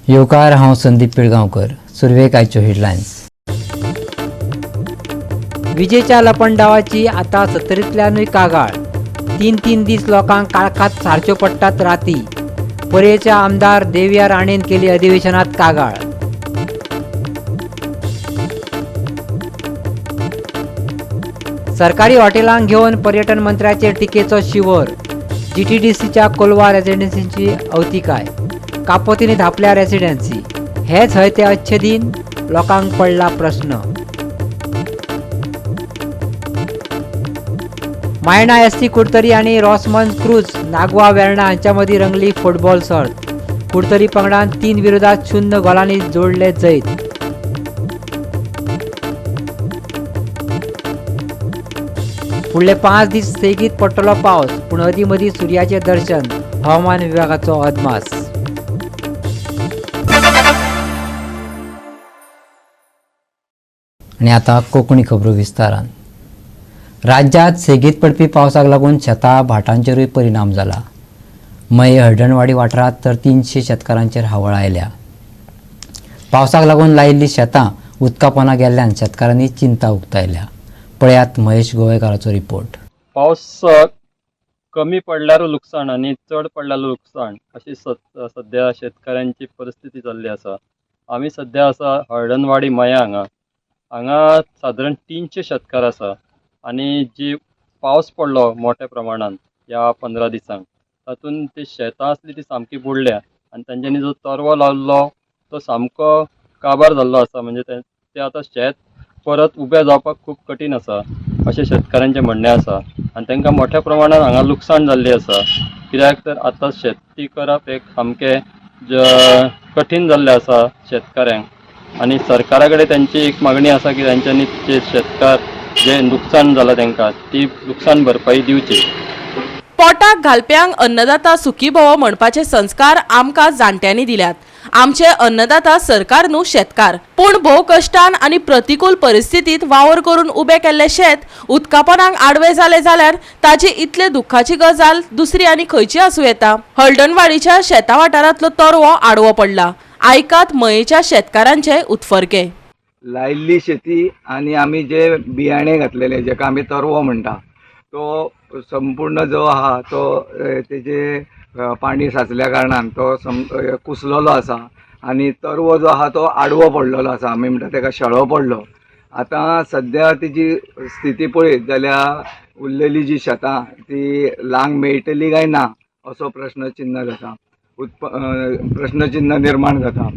येवकार, हांव संदीप पिळगांवकर. सुरवेक आयच्यो हेडलायन्स. विजेच्या लपंडावाची आता सत्तरींतल्यानूय कागाळ. तीन तीन दीस लोकांक काळखात सारच्यो पडटात राती. पर्येच्या आमदार देविया राणेन केली अधिवेशनात कागाळ. सरकारी हॉटेलांक घेवन पर्यटन मंत्र्याचेर टिकेचो शिवर. जीटीडीसीच्या कोलवा रेसिडेन्सीची अवतिकाय. कापोतींनी धांपल्या रेसिडेन्सी. हेच हय ते अच्छे दिन? लोकांक पडला प्रश्न. मायणा एससी कुडतरी आनी रॉसमन क्रूज नागवा वेर्णा हांच्या मदीं रंगली फुटबॉल सर्त. कुडतरी पंगडान 3-0 गोलांनी जोडले जैत. फुडले 5 दीस सेगीत पडटलो पावस, पूण अदीं मदीं सुर्याचें दर्शन, हवामान विभागाचो अदमास. आनी आतां कोंकणी खबरो विस्तारान. राज्यांत सेगीत पडपी पावसाक लागून शेतां भाटांचेरूय परिणाम जाला. मये हळदणवाडी वाठारांत तर 300 शेतकारांचेर हावळ आयल्या. पावसाक लागून लायिल्लीं शेतां उदका पोंदा गेल्ल्यान शेतकारांनी चिंता उक्तायल्या. पळयात महेश गोवेकाराचो रिपोर्ट. पावस कमी पडल्यार लुकसाण आनी चड पडल्यार लुकसाण अशी सद्या शेतकऱ्यांची परिस्थिती जाल्ली आसा. आमी सद्या आसा हळदणवाडी मया हांगा. हांगा सादारण 300 शेतकार आसा आनी जी पावस पडलो मोठ्या प्रमाणान ह्या 15 दिसांक, तातूंत ती शेतां आसली ती सामकी बुडल्या आनी तेंच्यांनी जो तरवो लावल्लो तो सामको काबार जाल्लो आसा. म्हणजे ते आतां शेत परत उबें जावपाक खूब कठीण आसा अशें शेतकारांचें म्हणणें आसा आनी तांकां मोठ्या प्रमाणान हांगा लुकसाण जाल्ली आसा. कित्याक तर आतां शेती करप एक सामकें कठीण जाल्लें आसा शेतकाऱ्यांक आनी सरकारा कडेन तेंची एक मागणी आसा की तेंच्यांनी जे शेतकार जे लुकसाण जालां तांकां ती लुकसाण भरपाई दिवची. पोटाक घालप्यांक अन्नदाता सुखी भव म्हणपाचे संस्कार आमकां जाणट्यांनी दिल्यात. आमचे अन्नदाता सरकार न्हू, शेतकार. पूण भोव कश्टान आनी प्रतिकूल परिस्थितीत वावर करून उबे केल्ले शेत उदकापोनाक आडवे जाले जाल्यार ताची इतले दुख्खाची गजाल दुसरी आनी खंयची आसूं येता? हळदणवाडीच्या शेता वाठारांतलो तरवो आडवो पडला. आयकात मयेच्या शेतकारांचे उत्फर्के. लायिल्ली शेती आनी आमी जे बियाणे घातलेले, जेका आमी तरवो म्हणटा, तो संपूर्ण जो आहा तो तेजे पाणी साचल्या कारणान तो कुसलेलो आसा आनी तरवो जो आहा तो आडवो पडलेलो आसा. आमी म्हणटा तेका शेळो पडलो. आतां सद्या तेजी स्थिती पळयत जाल्यार उरलेली जी शेतां ती लांग मेळटली काय ना असो प्रश्नचिन्ह जाता, प्रश्नचिन्ह निर्माण जाता.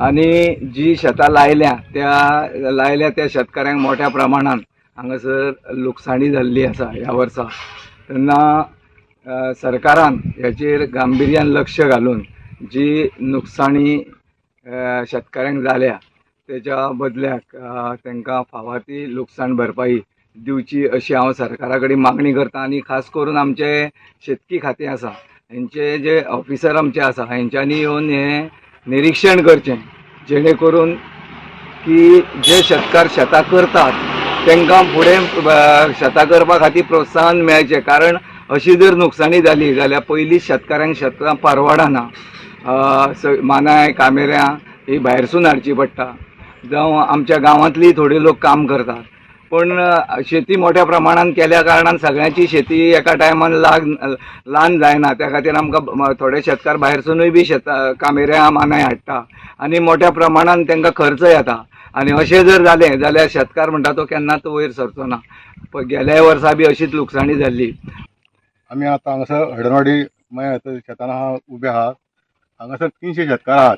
आनी जी शेतां लायल्या त्या शेतकाऱ्यांक मोठ्या प्रमाणान हांगासर लुकसाणी जाल्ली आसा ह्या वर्सा. तेन्ना सरकारान हेचेर गांभिर्यान लक्ष घालून जी नुकसाणी शेतकाऱ्यांक जाल्या तेच्या बदल्याक तांकां फावा ती लुकसाण भरपाई दिवची अशी हांव सरकारा कडेन मागणी करता. आनी खास करून आमचे शेतकी खातें आसा, हेंचे जे ऑफिसर आमचे आसा हेंच्यांनी येवन हें निरिक्षण करचें, जेणे करून की जे शेतकार शेतां करतात तांकां फुडें शेतां करपा खातीर प्रोत्साहन मेळचें. कारण अशी जर नुकसाणी जाली जाल्यार पयलींच शेतकाऱ्यांक शेतां परवडना. मानाय कामेऱ्यां ही भायरसून हाडची पडटा, जावं आमच्या गांवांतली थोडे लोक काम करतात. पूण शेती मोठ्या प्रमाणान केल्या कारणान सगळ्यांची शेती एका टायमान ल्हान जायना. त्या खातीर आमकां थोडे शेतकार भायरसुनूय बी शेतां कामेऱ्यां मानाय हाडटा आनी मोठ्या प्रमाणान तांकां खर्च येता. आनी अशें जर जालें जाल्यार शेतकार म्हणटा तो केन्नाच वयर सरचो ना. गेल्या वर्सा बी अशीच लुकसाणी जाल्ली. आमी आतां हांगासर हळदणवाडी मया शेतान आहा उबे आहात. हांगासर 300 शेतकार आहात.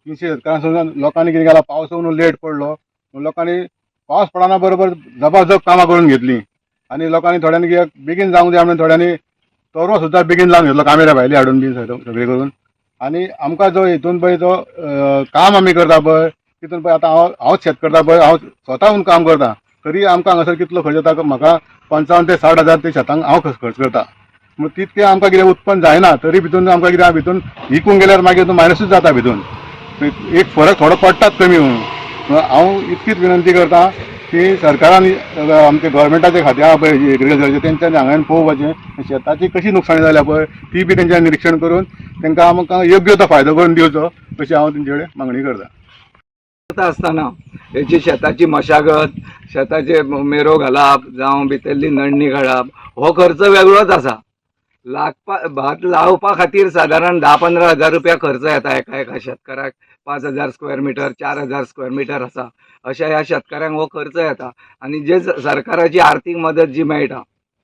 300 शेतकारां लोकांनी कितें केलां, पावस लेट पडलो म्हणून लोकांनी पावस पडना बरोबर जबाजब कामां करून घेतली आनी लोकांनी थोड्यांनी कित्याक बेगीन जावंक जाय म्हणून थोड्यांनी तोरो सुद्दां बेगीन लावन घेतलो, कामेऱ्या भायली हाडून बी सगळें करून. आनी आमकां जो हितून पळय जो काम आमी करता पळय तितून पळय आतां हांवच शेत करता पळय, हांव स्वताहून काम करता तरी आमकां हांगासर कितलो खर्च जाता, म्हाका 55 ते 60 हजार ते शेतांक हांव खर्च करता. म्हण तितकें आमकां कितें उत्पन्न जायना तरी भितून आमकां कितें भितून विकूंक गेल्यार मागीर मायनसूच जाता, भितून एक फरक थोडो पडटात कमी म्हणून. हांव इतकीच विनंती करता की सरकारान आमच्या गव्हर्मेंटाचे खातें आहा पळय एग्रीकल्चराचें तेंच्यांनी हांगा येवन पळोवपाचें शेताची कशी लुकसाणी जाल्या पळय ती बी तेंच्यांनी निरिक्षण करून तांकां आमकां योग्य तो फायदो करून दिवचो अशी हांव तेंचे कडेन मागणी करता. करता आसतना हेची शेताची मशागत, शेताचे मेरो घालप जावं भितरली नडणी काडप हो खर्च वेगळोच आसा. लागपा भात लावपा खातीर सादारण 10-15 हजार रुपया खर्च येता एका एका शेतकाराक. 5000 स्क्वेअर मिटर, 4000 स्क्वेअर मिटर आसा अशा ह्या शेतकाऱ्यांक हो खर्च येता. आनी जे सरकाराची आर्थीक मदत जी मेळटा,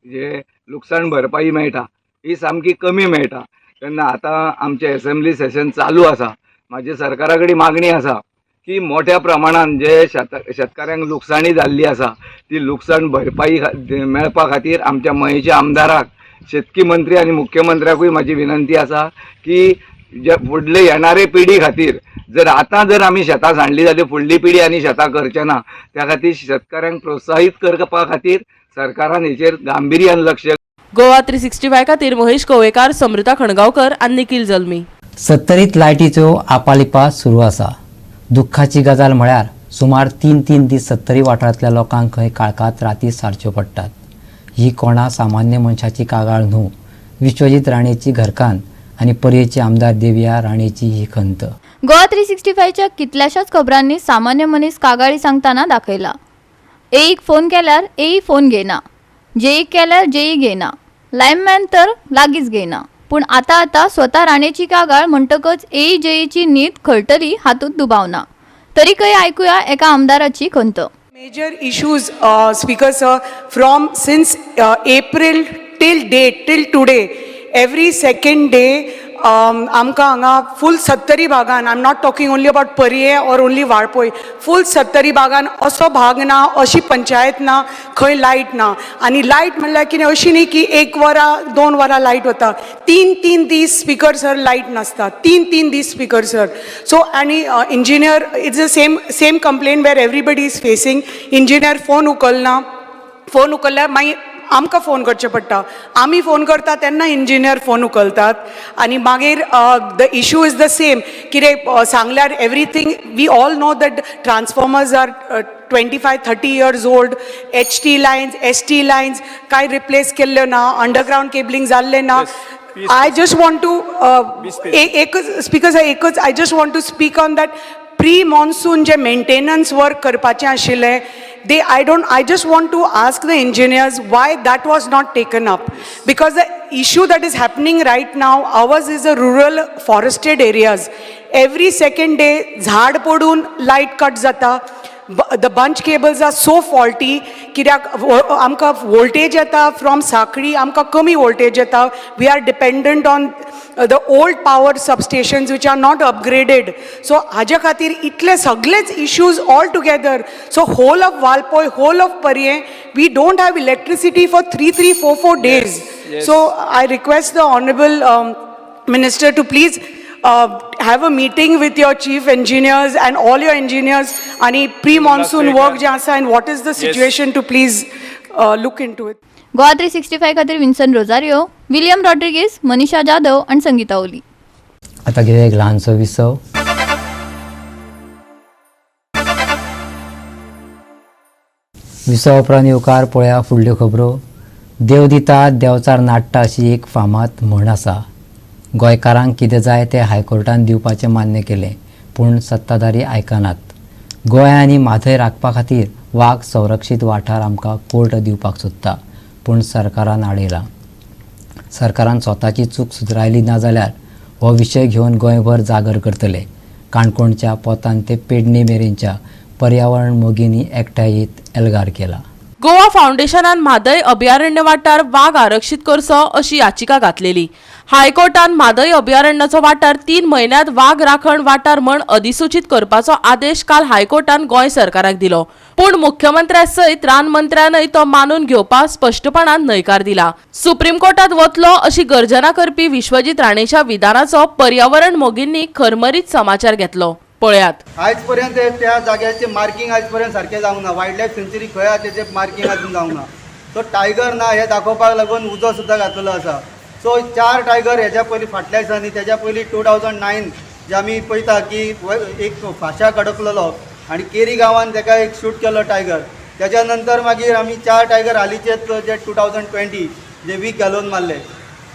जे लुकसाण भरपाई मेळटा, ही सामकी कमी मेळटा. तेन्ना आतां आमचें एसेंब्ली सेशन चालू आसा, म्हाजी सरकारा कडेन मागणी आसा की मोठ्या प्रमाणान जे शेतकाऱ्यांक लुकसाणी जाल्ली आसा ती लुकसाण भरपाई मेळपा खातीर आमच्या मयेच्या आमदाराक, शेतकी मंत्री आनी मुख्यमंत्र्याकूय म्हाजी विनंती आसा की जे फुडले येणारे पिढी खातीर जर आतां जर आमी शेतां सांडली जाल्यार फुडली पिढी आनी शेतां करचे ना. त्या खातीर शेतकाऱ्यांक प्रोत्साहीत करपा खातीर सरकारान हेचेर गांभिर्यान लक्ष गोवा 365 खातीर महेश कवयेकार, समृता खणगांवकर आनी निखील जल्मी. सत्तरीत लायटीच्यो आपालिपा सुरू आसा. दुख्खाची गजाल म्हळ्यार सुमार 3-3 दीस सत्तरी वाठारांतल्या लोकांक खंय काळखांत राती सारच्यो पडटात. ही कोणा सामान्य मनशाची कागाळ न्हू, विश्वजीत राणेची घरकान्न आनी पर्येची आमदार देविया राणेची ही खंत. गोवा 365च्या कितल्याशाच खबरांनी सामान्य मनीस कागाळी सांगतना दाखयला. एईक फोन केल्यार एई फोन घेयना, जेईक केल्यार जेई घेयना, लायनमॅन तर लागींच घेयना. पूण आतां आतां स्वता राणेची कागाळ म्हणटकच एई जेईची न्हीद खळटली हातूंत दुबाव ना. तरीकय आयकुया एका आमदाराची खंत. Major issues, Speaker sir, from since April till date, till today, every second day, आमकां हांगा फूल सत्तरी भागान, I am not talking only about Parye or only Valpoi, full Sattari भागान असो भाग ना, अशी पंचायत ना खंय लायट ना. आनी लायट म्हणल्यार कितें, अशी न्ही की एक वरां 2 वरां लायट वता, 3-3 दीस स्पीकर सर लायट नासता, 3-3 दीस स्पीकर सर. सो आनी engineer, it's the same complaint where everybody is facing. Engineer phone उखलना, phone उखल्ल्यार मागीर आमकां फोन करचें पडटा, आमी फोन करता तेन्ना इंजिनियर फोन उखलतात. आनी मागीर the issue is the same. कितें सांगल्यार everything we all know that transformers are 25-30 years old, HT lines, ST lines कांय रिप्लेस केल्ल्यो ना, अंडरग्रावंड केबलिंग जाल्लें ना. I just want to एकच स्पीकर एकच I just want to speak on that pre monsoon J maintenance work करपाचें आशिल्लें, they I just want to ask the engineers why that was not taken up, because the issue that is happening right now, ours is a rural forested areas. Every second day झाड पडून light cut जाता. The bunch cables are so faulty, कित्याक आमकां voltage येता from साखळी, आमकां कमी voltage येता. We are dependent on the old power substations which are not upgraded. So हाज्या खातीर इतले सगळेच issues all together. So whole of Valpoi, whole of Parye, we don't have electricity for 3-3, 4-4 days. So I request the honourable minister to please have a meeting with your chief engineers and all your engineers आणि pre monsoon work जे आसा and what is the situation to please look into it. Goa 365 खातीर Vinson Rosario, William Rodrigues, मनीषा जाधव आनी संगीता ओली. आतां घेवया एक ल्हानसो विसव. विसव उपरांत येवकार पळया फुडल्यो खबरो. देव दिता देंवचार नाडटा अशी एक फामाद म्हण आसा. गोंयकारांक कितें जाय तें हायकोर्टान दिवपाचें मान्य केलें, पूण सत्ताधारी आयकनात. गोंय आनी म्हादय राखपा खातीर वाग संरक्षीत वाठार आमकां कोर्ट दिवपाक सोदता, पूण सरकारान आडयलां. सरकारान स्वताची चूक सुदरायली ना जाल्यार हो विशय घेवन गोंयभर जागर करतले. काणकोणच्या पोतान ते पेडणे मेरेनच्या पर्यावरण मोगींनी एकठांय येत एल्गार केला. गोवा फावंडेशनान म्हादय अभयारण्य वाठार वाग आरक्षीत करचो अशी याचिका घातलेली. हायकोर्टान म्हादय अभयारण्याचो वाठार 3 म्हयन्यांत वाग राखण वाठार म्हण अधिसूचीत करपाचो आदेश काल हायकोर्टान गोंय सरकाराक दिलो. पूण मुख्यमंत्र्या सयत रान मंत्र्यानय तो मानून घेवपाक स्पश्टपणान न्हयकार दिला. सुप्रीम कोर्टात वतलो अशी गर्जना करपी विश्वजीत राणेच्या विधानाचो पर्यावरण मोगींनी खरमरीत समाचार घेतलो. पळयात. आयज पर्यंत त्या जाग्याचे मार्किंग आयज पर्यंत सारकें जावंक ना. वायल्ड लायफ सेंच्युरी खंय आहा तेजें मार्किंग अजून जावंक ना. सो टायगर ना हें दाखोवपाक लागून उजो सुद्दां घातलेलो आसा. सो 4 टायगर हेज्या पयलीं फाटल्या दिसांनी, तेज्या पयलीं 2009 जे आमी पळयता की एक फांश्याक अडकलेलो आनी केरी गांवान तेका एक शूट केल्लो टायगर. त्याच्या नंतर मागीर आमी 4 टायगर हालींचेच जे 2020 जे वीख घालून मारले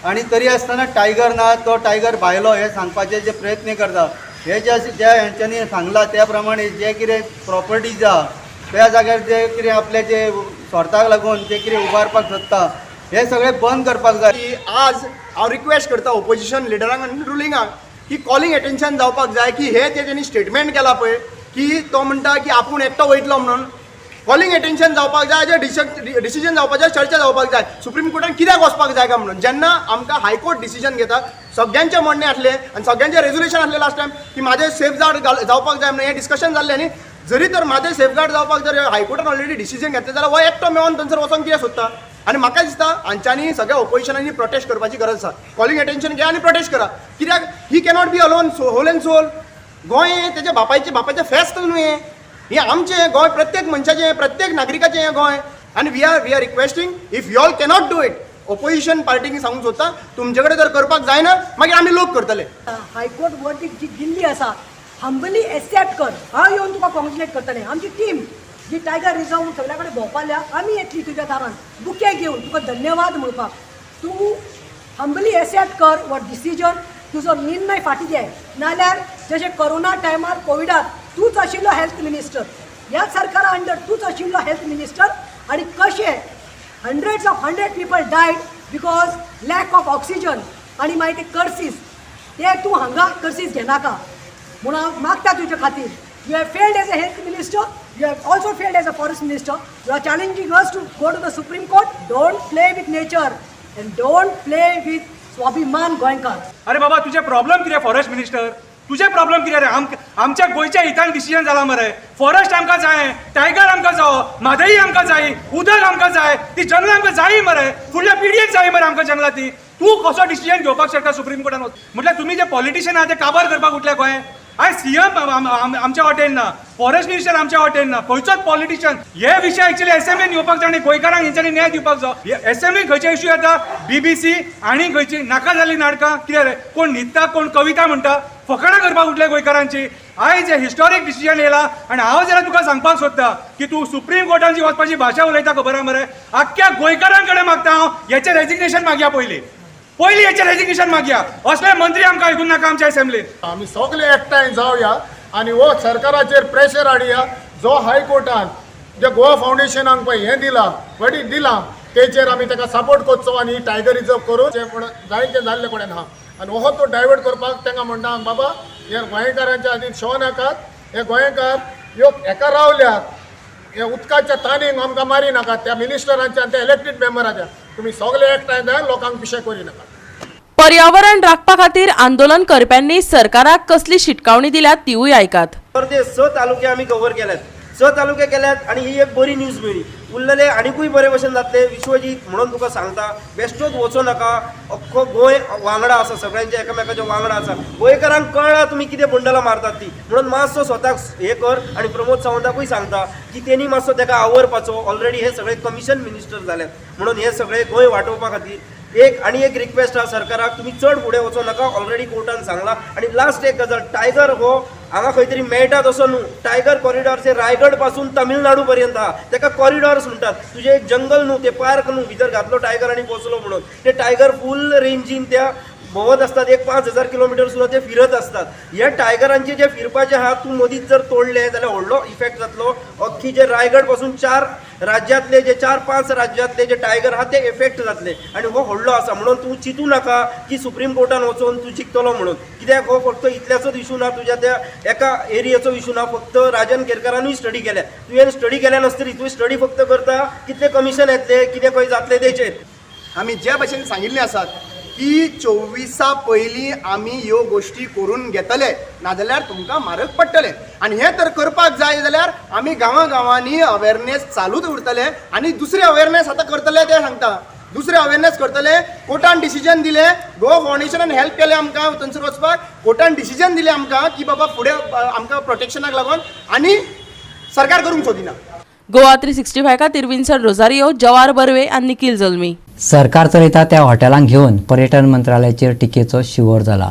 आनी तरी आसतना टायगर ना, तो टायगर भायलो हे सांगपाचे जे प्रयत्न करता, हे जे ज्या हेंच्यांनी सांगलां त्या प्रमाणे जे कितें प्रॉपर्टीज आहा त्या जाग्यार जे कितें आपले जे स्वार्थाक लागून जे कितें उबारपाक सोदता हे सगळें बंद करपाक जाय. की आज हांव रिक्वेस्ट करता ओपोजिशन लिडरांक आनी रुलिंगाक की कॉलिंग एटेन्शन जावपाक जाय की हे जे तेणी स्टेटमेंट केला पळय की तो म्हणटा की आपूण एकटो वयतलो म्हणून, कॉलिंग एटेन्शन जावपाक जाय, जे डिसिजन जावपाक जाय, चर्चा जावपाक जाय सुप्रीम कोर्टान कित्याक वचपाक जाय काय म्हणून. जेन्ना आमकां हायकोर्ट डिसिजन घेता, सगळ्यांचें म्हणणें आसलें आनी सगळ्यांचें रेजोल्युशन आसलें लास्ट टायम की म्हाजें सेफगार्ड जावपाक जाय म्हणून हें डिस्कशन जाल्लें. आनी जरी तर म्हाजें सेफगार्ड जावपाक जर हायकोर्टान ऑलरेडी डिसिजन घेतलें जाल्यार हो एकटो मेळोन थंयसर वचोन कितें सोदता. आनी म्हाका दिसता हांच्यांनी सगळ्या ओपोजिशनांनी प्रोटेस्ट करपाची गरज आसा. कॉलिंग एटेन्शन घे आनी प्रोटेस्ट करा, कित्याक he cannot be alone whole and sole. Goa हें तेच्या बापायचें फेस्त न्हू, हें हें आमचें गोंय, प्रत्येक मनशाचें, प्रत्येक नागरिकाचें हें गोंय. आनी we are requesting if you all cannot do it, opposition पार्टीक सांगूंक सोदता तुमचे कडेन जर करपाक जायना मागीर आमी लोक करतले. हायकोर्ट वर्डीक जी दिल्ली आसा हंबली एक्सेप्ट कर. हांव येवन तुका कॉंग्रेच्युलेट करतलें. आमची टीम जी टायगर रिजर्व सगळ्या कडेन भोंवपाल्या, आमी येतली तुज्या दारान बुके घेवन तुका धन्यवाद म्हणपाक. तूं हंबली एक्सेप्ट कर हो डिसिजन, तुजो निर्णय फाटीं घे. नाल्यार जशें कोरोना टायमार कोविडाक तूंच आशिल्लो हेल्थ मिनिस्टर, ह्याच सरकारा अंडर तूंच आशिल्लो हेल्थ मिनिस्टर, आनी कशें hundreds of hundred people died because lack of oxygen. आनी मागीर ते कर्सीस ते तूं हांगा कर्सीस घेनाका म्हूण हांव मागता तुजे खातीर. You have failed as a health minister, you have also failed as a forest minister. You are challenging us to go to the Supreme Court. Don't play with nature and don't play with स्वाभिमान गोंयकार. अरे बाबा, तुझे problem कितें forest minister? तुझे problem कितें रे? आमच्या गोंयच्या हितान डिसिजन जाला मरे. फॉरेस्ट आमकां जाय, टायगर आमकां जावो, म्हादई आमकां जाय, उदक आमकां जाय, ती जंगलां आमकां जाय मरे, फुडल्या पिळगेक जाय मरे आमकां जंगलां ती. तूं कसो डिसिजन घेवपाक शकता सुप्रीम कोर्टान? म्हटल्यार तुमी जे पॉलिटिशियन आहा ते काबार करपाक उठले गोंय. आयज सीएम आमच्या वाटेन ना, फॉरेस्ट मिनिस्टर आमच्या वाटेन ना, खंयचोच पॉलिटिशियन हे विशय एक्चुअली एसेंब्लीन येवपाक जाय आनी गोंयकारांक हेंच्यांनी न्याय दिवपाक जाय. एसेंब्लीन खंयचे इश्यू येता? बीबीसी आनी खंयची नाका जाल्ली नाटकां कितें रे? कोण न्हिदता, कोण कविता म्हणटा, फकाणां करपाक उठले गोंयकारांची. आयज हे हिस्टॉरीक डिसिजन येयला आनी हांव जाल्यार तुका सांगपाक सोदता की तूं सुप्रीम कोर्टान जी वचपाची भाशा उलयता खबर आहा मरे. आख्ख्या गोंयकारां कडेन मागता हांव, हेचें रेजिग्नेशन मागया पयलीं, पयलीं हेचें रेजिग्नेशन मागया. असले मंत्री आमकां आयकूंक नाका आमच्या एसेंब्लीन. आमी सगळे एकठांय जावया आनी हो सरकाराचेर प्रेशर हाडया. जो हायकोर्टान जे गोवा फावंडेशनाक पळय हें दिलां, वर्डीक दिलां, तेचेर आमी ताका सपोर्ट करचो आनी टायगर रिजर्व करून जें कोण जायतें जाल्ले कडेन आहा आनी हो तो डायवर्ट करपाक तांकां म्हणटा, बाबा हे गोंयकारांच्या आदी शो नाकात, हे गोंयकार ह्यो हेका रावल्यात, हे उदकाच्या ताणीक आमकां मारी नाकात, त्या मिनिस्टरांच्या आनी त्या इलेक्टेड मेंबराच्या तुमी सगळे एकठांय जाय, लोकांक पिशे करी नाकात. पर्यावरण राखपा खातीर आंदोलन करप्यांनी सरकाराक कसली शिटकावणी दिल्या तिवूय आयकात. तर ते 6 तालुके आमी कवर केल्यात, 6 तालुके केल्यात आनी ही एक बरी न्यूज मेळ्ळी. उरलेले आनिकूय बरे भशेन जातले. विश्वजीत म्हणून तुका सांगता, बेश्टोच वचो नाका, अख्खो गोंय वांगडा आसा, सगळ्यांच्या एकामेकाच्या वांगडा आसा. गोंयकारांक कळ्ळा तुमी कितें बंडलां मारतात ती, म्हणून मातसो स्वताक हें कर. आनी प्रमोद सावंताकूय सांगता की तेणी मातसो तेका आवरपाचो. ऑलरेडी हे सगळे कमिशन मिनिस्टर जाल्यात, म्हणून हे सगळे गोंय वाटोवपा खातीर एक आनी एक रिक्वेस्ट आसा सरकाराक, तुमी चड फुडें वचो नाका. ऑलरेडी कोर्टान सांगला. आनी लास्ट एक गजाल, टायगर हो हांगा खंय तरी मेळटा तसो न्हू. टायगर कॉरिडॉर जे रायगड पासून तमिळनाडू पर्यंत आहा, तेका कॉरिडॉर्स म्हणटात. तुजें एक जंगल न्हू, ते पार्क न्हू, भितर घातलो टायगर आनी बसलो म्हणून. ते टायगर फूल रेंजीन त्या भोंवत असतात, एक 5000 किलोमिटर सुद्दां ते फिरत असतात. ह्या टायगरांचे जे फिरपाचे आहा, तूं मदींच जर तोडले जाल्यार व्हडलो इफेक्ट जातलो. अख्खी जे रायगड पासून 4 राज्यांतले जे 4-5 राज्यांतले जे टायगर आहा ते इफेक्ट जातले आनी हो व्हडलो आसा. म्हणून तूं चिंतू नाका की सुप्रीम कोर्टान वचून तूं जिखतलो म्हणून, कित्याक हो फक्त इतल्याचोच इशू ना, तुज्या त्या एका एरियाचो इशू ना. फक्त राजन केरकारानूय स्टडी केल्या, तुवें स्टडी केल्या नासतली, तुवें स्टडी फक्त करता कितले कमिशन येतले, कितें खंय जातले तेचेर. आमी जे भशेन सांगिल्लें आसात की 24 पयलीं आमी ह्यो गोश्टी करून घेतले, नाजाल्यार तुमकां म्हारग पडटलें. आनी हें तर करपाक जाय जाल्यार आमी गांवां गांवांनी अवेरनेस चालूच उरतले. आनी दुसरें अवेरनेस आतां करतले तें सांगता, दुसरें अवेरनेस करतले. कोर्टान डिसिजन दिलें, गोवा फावंडेशनान हेल्प केलें आमकां थंयसर वचपाक. कोर्टान डिसिजन दिलें आमकां की बाबा फुडें आमकां प्रोटेक्शनाक लागून, आनी सरकार करूंक सोदिना. गोवा 365 खातीर विन्सन रोजारियो, जवार बर्वे आनी निखिल जल्मी. सरकार चलयता त्या हॉटेलांक घेवन पर्यटन मंत्रालयाचेर टिकेचो शिंवर जाला.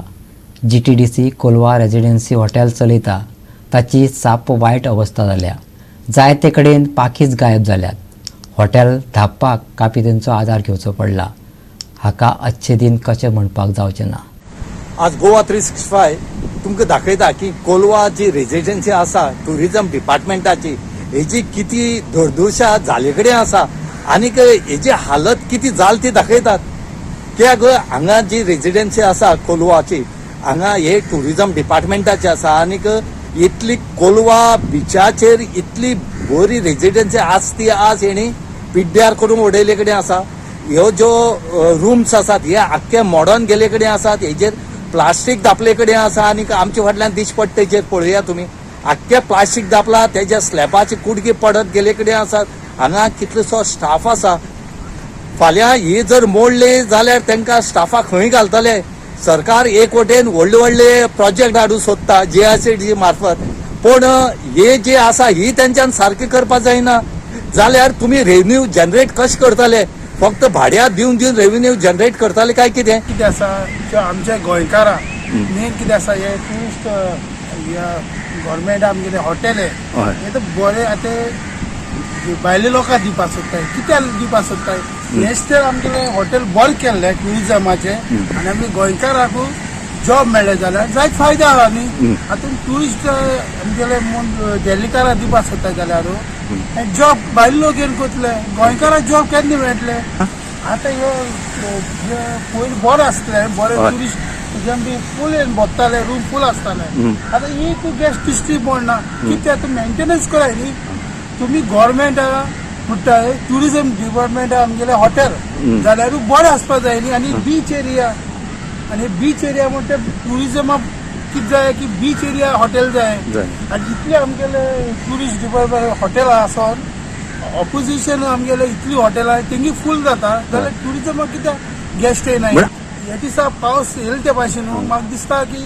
GTDC Colva residency hotel चलयता ताची साप वायट अवस्था जाल्या. जायते कडेन पाखीच गायब जाल्यात. हॉटेल धांपपाक कापितेंचो आदार घेवचो पडला. हाका अच्छे दिन कशें म्हणपाक जावचें ना. आज गोवा 365 तुमकां दाखयता की कोलवा जी रेजिडेन्सी आसा टुरिजम डिपार्टमेंटाची हेजी किती दुर्दशा जाले कडेन आसा आनीक हेजी हालत किती जाल ती दाखयतात. कित्याक हांगा जी रेजिडेन्सी आसा कोलवाची हांगा हे टुरिजम डिपार्टमेंटाची आसा आनीक इतली कोलवा बिचाचेर इतली बरी रेजिडेन्सी आज ती आज हेणी पिड्ड्यार करून उडयले कडेन आसा. ह्यो ज्यो रुम्स आसात हे आख्खे मॉडर्न गेले कडेन आसात, हेजेर प्लास्टीक दापले कडेन आसा आनीक आमच्या फाटल्यान दिश्टी पडटा तेजेर पळोवया तुमी आख्खे प्लास्टीक दापला, तेज्या स्लॅबाची कुडकी पडत गेले कडेन आसात. हांगा कितलोसो स्टाफ आसा, फाल्यां ही जर मोडली जाल्यार तांकां स्टाफाक खंय घालतले? सरकार एक वटेन व्हडले व्हडले प्रोजेक्ट हाडूंक सोदता GICD मार्फत, पूण हे जे आसा ही तेंच्यान सारकी करपाक जायना जाल्यार तुमी रेव्हन्यू जनरेट कशें करतले? फक्त भाड्या दिवन दिवन रेव्हन्यू जनरेट करतले काय कितें? कितें आसा आमच्या गोंयकारां मेन कितें आसा हे ट्युरिस्ट गव्हर्मेंट आमगेलें हॉटेल हे तर बरें आतां भायले लोकांक दिवपाक सोदताय, कित्याक दिवपाक सोदताय? हेंच तर आमगेलें हॉटेल बरें केल्लें ट्युरिजमाचें आनी आमगे गोंयकारांकूय जॉब मेळ्ळें जाल्यार जायत फायदो आहा न्ही. आतां ट्युरिस्ट आमगेले दिल्लीकारां दिवपाक सोदता जाल्यार जॉब भायले लोक येवन करतले, गोंयकारांक जॉब केन्ना मेळटले? आतां ह्यो पयलीं बरें आसलें, बरें ट्युरिस्ट बी फूल येवन भोंवताले, रूम फूल आसताले. आतां एक गॅस्ट दिश्टी पडना, कित्याक आतां मेंटेनन्स कराय न्ही तुमी गव्हर्मेंटा म्हणटाय ट्युरिजम डिपार्टमेंट आमगेलें हॉटेल जाल्यारूय बरें आसपाक जाय न्ही. आनी बीच एरिया, आनी बीच एरिया म्हणटा ट्युरिजमाक कितें जाय की बीच एरिया हॉटेल जाय. आनी इतले आमगेले ट्युरिस्ट डिपार्टमेंट हॉटेल आसोन ऑपोजिशन आमगेले इतली हॉटेलां तेंगी फूल जाता जाल्यार ट्युरिजमाक कित्याक गेस्ट येनाय? हे दिसा पावस येयले ते भाशेन न्हू म्हाका दिसता की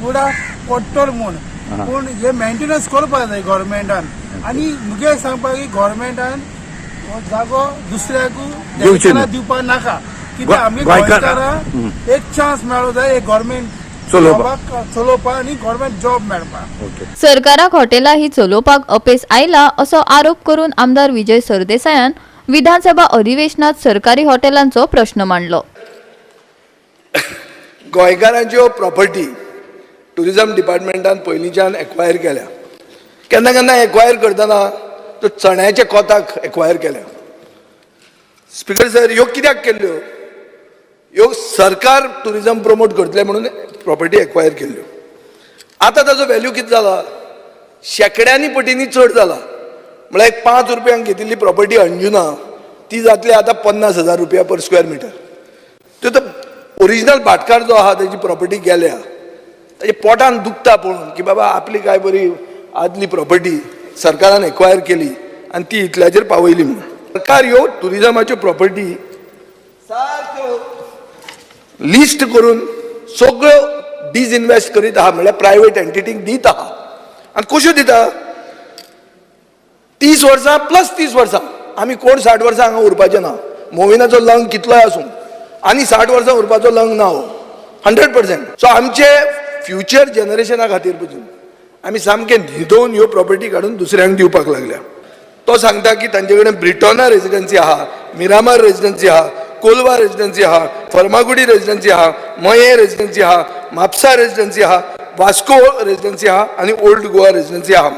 गोडा पडटलो म्हूण, पूण हे मेंटेनन्स करपाक जाय गव्हर्मेंटान. आनी मुगे सांगपाक की गव्हर्मेंटान हो जागो दुसऱ्याकू दिवपाक नाका, कित्याक आमगे गोंयकारांक एक चान्स मेळो जाय एक गव्हर्मेंट चलोवपाक आनी गव्हर्मेंट जॉब मेळपाक. सरकाराक हॉटेलां ही चलोवपाक अपेस आयला असो आरोप करून आमदार विजय सरदेसायान विधानसभा अधिवेशनात सरकारी हॉटेलांचो प्रश्न मांडलो. गोंयकारांच्यो प्रॉपर्टी टुरिजम डिपार्टमेंटान पयलींच्यान एक्वायर केल्या. केन्ना केन्ना एक्वायर करतना तो चण्याच्या कोताक एक्वायर केल्या. स्पिकर सर, ह्यो कित्याक केल्ल्यो? ह्यो सरकार टुरिजम प्रमोट करतले म्हणून प्रॉपर्टी एक्वायर केल्ल्यो. आतां ताजो व्हॅल्यू कितें जाला? शेंकड्यांनी पटींनी चड जाला. म्हळ्यार एक 5 रुपयांक घेतिल्ली प्रॉपर्टी अंजुना ती जातली आतां 50,000 रुपया पर स्क्वेअर मिटर. त्यो तो ओरिजिनल भाटकार जो आहा तेजी प्रॉपर्टी गेल्या, ताजे पोटान दुखता पळोवन की बाबा आपली काय बरी आदली प्रॉपर्टी सरकारान एक्वायर केली आनी ती इतल्याचेर पावयली म्हणून. सरकार ह्यो ट्युरिजमाच्यो प्रॉपर्टी सारक्यो लिस्ट करून सगळ्यो डिसइनवेस्ट करीत आहा, म्हणल्यार प्रायवेट एंटिटीक दीत आहा. आनी कश्यो दिता? 30 वर्सां प्लस 30 वर्सां. आमी कोण 60 वर्सां हांगा उरपाचें ना. मोविनाचो लंग कितलोय आसूं आनी 60 वर्सां उरपाचो लंग ना हो 100%. सो आमचे फ्युचर जनरेशना खातीर पसून आमी सामके न्हिदोवन ह्यो प्रॉपर्टी काडून दुसऱ्यांक दिवपाक लागल्या. तो सांगता की तांचे कडेन ब्रिटोना रेजिडन्सी आहा, मिरामार रेजिडन्सी आहा, कोलवा रेजिडन्सी आहा, फर्मागुडी रेजिडन्सी आहा, मये रेजिडन्सी आहा, म्हापसा रेजिडन्सी आहा, वास्को रेजिडन्सी आहा आनी ओल्ड गोवा रेजिडन्सी आहा.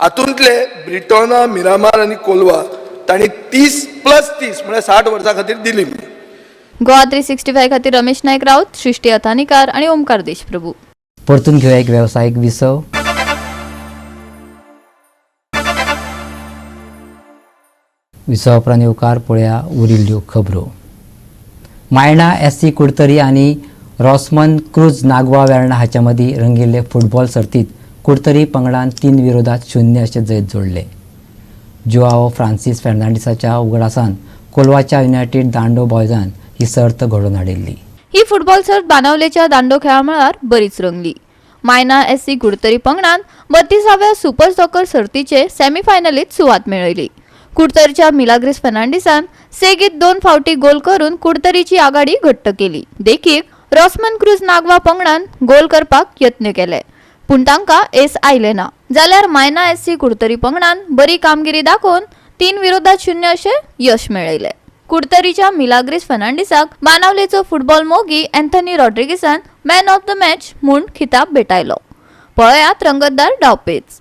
हातूंतले ब्रिटोना, मिरामार आनी कोलवा तांणी 30 प्लस 30 म्हळ्यार 60 वर्सां खातीर दिली. गोवा 365 खातीर रमेश नायक राऊत, सृष्टी अथानिकार आणि ओमकार देशप्रभू. परतून घेवया एक वेवसायीक विसव. विसवा उपरांत येवकार पळया उरिल्ल्यो खबरो. मायणा SC Curtorim आनी रॉसमन क्रूज नागवा वेर्णा हाच्या मदीं रंगिल्ले फुटबॉल सर्तीत कुडतरी पंगडान 3-0 अशें जैत जोडलें. जुआओ फ्रांसीस फेर्नांडीसाच्या उगडासान कोलवाच्या युनायटेड दांडो बॉयजान ही सर्त घडोवन हाडिल्ली. ही फुटबॉल सर्त बानावलेच्या दांडो खेळा मळार बरीच रंगली. मायना SC Curtorim पंगडान 32व्या सुपर सॉकर सर्तीचे सेमीफायनलीत सुवात मेळयली. कुडतरीच्या मिलाग्रीस फर्नांडीसान सेगीत 2 फावटी गोल करून कुडतरीची आघाडी घट्ट केली. देखीक रॉसमन क्रूज नागवा पंगडान गोल करपाक यत्न केले, पूण तांकां येस आयलें ना. जाल्यार मायना एससी कुडतरी पंगडान बरी कामगिरी दाखोवन 3-0 अशें यश मेळयलें. कुडतरीच्या मिलाग्रीस फर्नांडीसाक बानावलेचो फुटबॉल मोगी अँथनी रॉड्रिगीसान मॅन ऑफ the match म्हूण खिताब भेटायलो. पळयात रंगतदार डावपेच.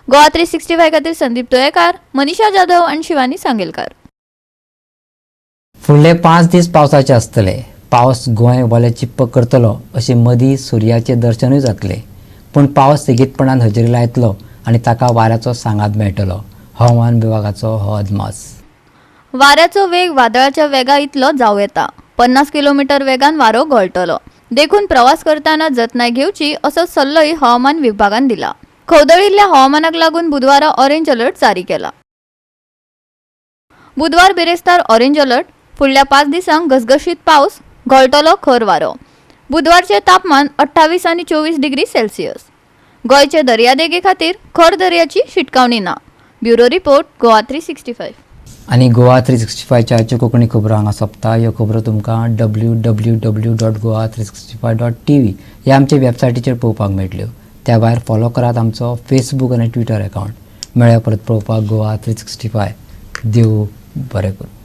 गोवा 365 खातीर संदीप तोयेकार, मनीषा जाधव आनी शिवानी सांगेलकार. फुडले 5 दीस पावसाचे आसतले. पावस गोंय वोले चिप्प करतलो अशें मदीं सुर्याचें दर्शनूय जातलें, पूण पावस सेगीतपणान हजेरी लायतलो आनी ताका वाऱ्याचो सांगात मेळटलो. हवामान विभागाचो हो अदमास. वाऱ्याचो वेग वादळाच्या वेगा इतलो जावं येता. 50 किलोमीटर वेगान वारो घोळटलो, देखून प्रवास करतना जतनाय घेवची असो सल्लोय हवामान विभागान दिला. खवदळिल्ल्या हवामानाक लागून बुधवारा ऑरेंज अलर्ट जारी केला. बुधवार बिरेस्तार ऑरेंज अलर्ट. फुडल्या 5 दिसांक घसघशीत पावस, घोळटलो खर वारो. बुधवारचे तापमान 28 आनी 24 डिग्री सेल्सियस. गोंयचे दर्यादेगे खातीर खर दर्याची शिटकावणी ना. Bureau report, Goa 365. आनी गोवा 365च्या कोंकणी खबरो हांगा सोंपता. ह्यो खबरो तुमकां www.goa365.tv ह्या आमच्या वेबसायटीचेर पळोवपाक मेळटल्यो. त्या भायर फॉलो करात आमचो फेसबूक आनी ट्विटर अकावंट. मेळ्या परत पळोवपाक गोवा 365. देव बरें करूं.